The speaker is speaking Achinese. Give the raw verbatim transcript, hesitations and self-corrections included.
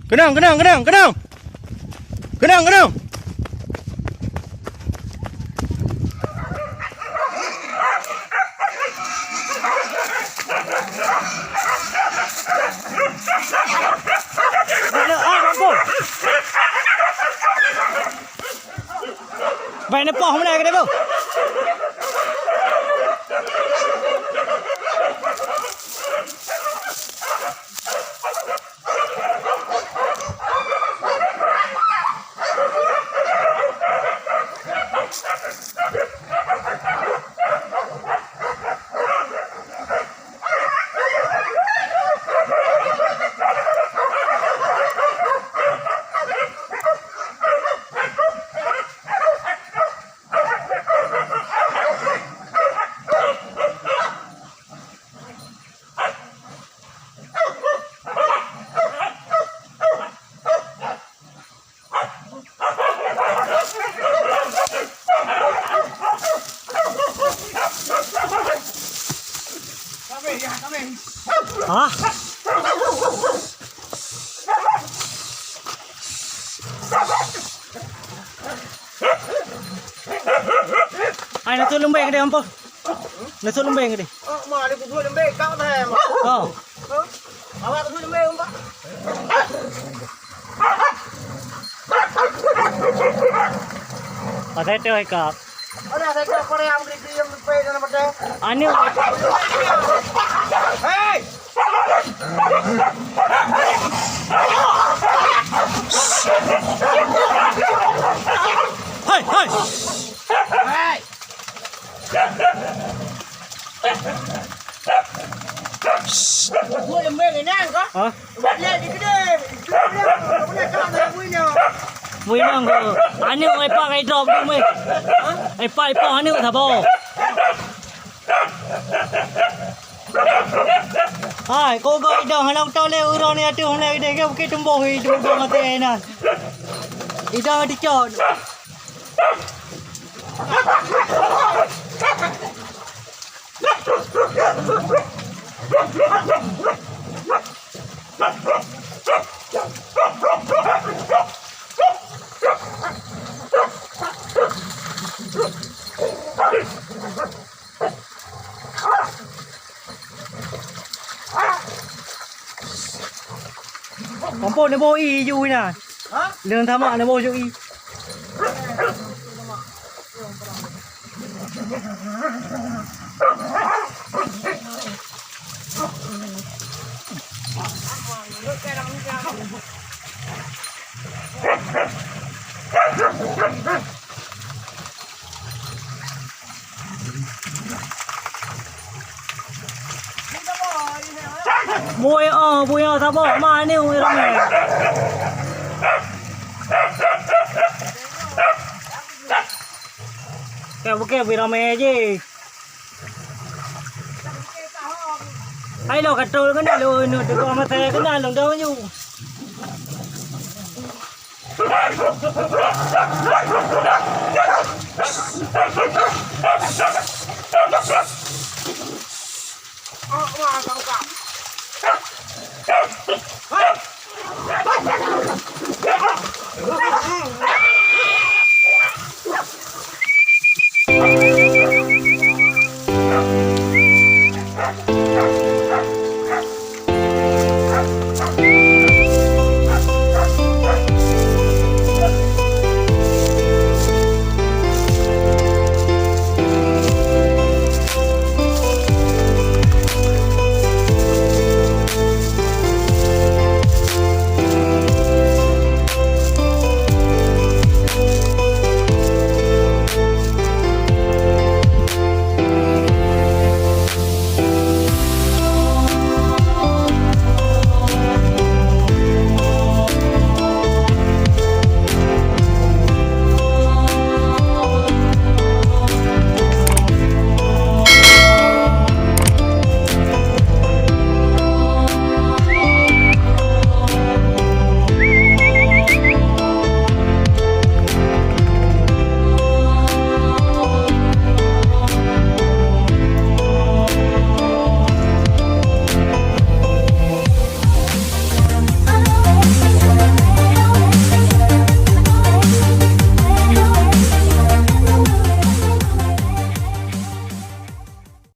Keunong, keunong, keunong, keunong. Keunong, keunong. Baik, neupah mulai ke dia tu. Hah? Hai, na tu leumbeng deh, ampun. Na tu leumbeng deh. Oh, ma, ada kudu leumbeng, kau dah, ma. Oh. Awak tu leumbeng, Pak. Pasai tu, Kak. Ada saya tak pernah yang beri krim sampai dalam pada. Anu. Hei! Hai, hai. Hai. Hah? Muinong ko. Aneuk ai pak kai drop tu meh. Ai pak, ai pak aneuk saboh. Hai, ko go idong halong tole urang ni atuh mulai deh ke bukit tumboh i tumboh mati nan. Idong dicot. Kompon neuboh ié ju inan. Ha? Leueng tamak neuboh ju ié. Bui oh, bui oh, saboh, ma ni ui ramé. Ka bukai bui ramé je. Hai lo katrol kena lo nu tegur masa kena lo dah ju.